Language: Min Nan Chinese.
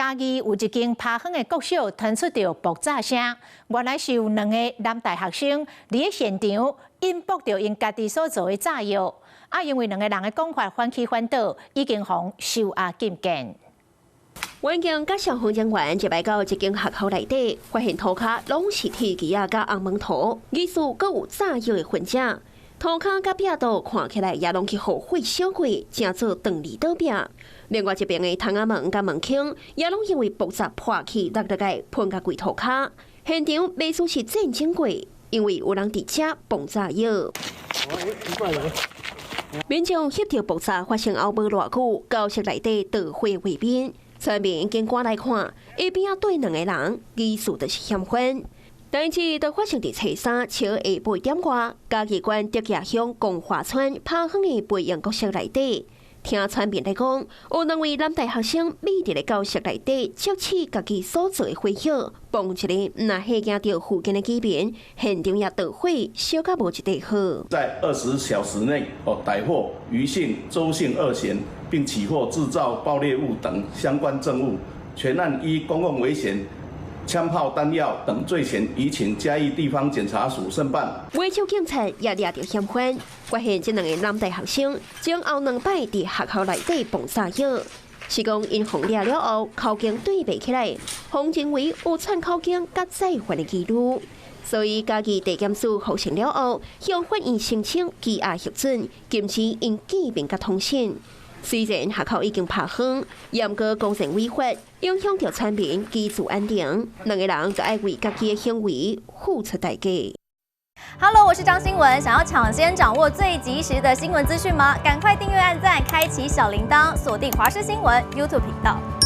嘉義有一間拍遠的國小傳出著爆炸聲，原來是有兩个男大學生佇咧現場引爆著𪜶家己所做的炸藥，啊，因為兩个人的講法反起反倒，已經予收押禁見。員警佮消防人員入來到一間學校內底，發現塗跤攏是鐵枝仔佮紅毛塗，疑似閣有炸藥的痕跡。塗跤佮壁刀看起來也攏去予火燒過，成做斷離倒壁。另外一邊的窗仔門佮門框也攏因為爆炸破去，落落來噴甲規塗跤。現場袂輸是戰爭過，因為有人佇遮放炸藥。民眾翕著爆炸發生後無偌久，教室內底著火畫面，村民緊趕來看，一邊仔對兩個人疑似就是嫌犯。代誌就發生佇初三下晡8點外，嘉義縣竹崎鄉光華村拍遠的培英國小內底，聽村民來講，有兩位男大學生秘佇咧教室內底，測試家己所做的火藥，嘣一下，毋但嚇驚著附近的居民，現場也著火燒甲無一塊好。在20小時內，哦，逮獲余姓、周姓二嫌，並起獲製造爆裂物等相關證物，全案依公共危險、槍炮彈藥等罪嫌，移請嘉義地方檢察署偵辦。維州警察也掠著嫌犯，發現這兩个男大學生前後兩擺佇學校內底放炸藥，是講𪜶予掠了後，口徑對袂起來，予認為有竄口徑佮再犯的記錄，所以嘉義地檢署複審了後，向法院申請羈押核准，禁止𪜶見面佮通訊。雖然學校已經拍遠，嚴格公然違法，影響著村民居住安定，兩个人就愛為家己的行為付出代價。 Hello，我是張新文，想要搶先掌握最及時的新聞資訊嗎？趕快訂閱、按讚、開啟小鈴鐺，鎖定華視新聞 YouTube 頻道。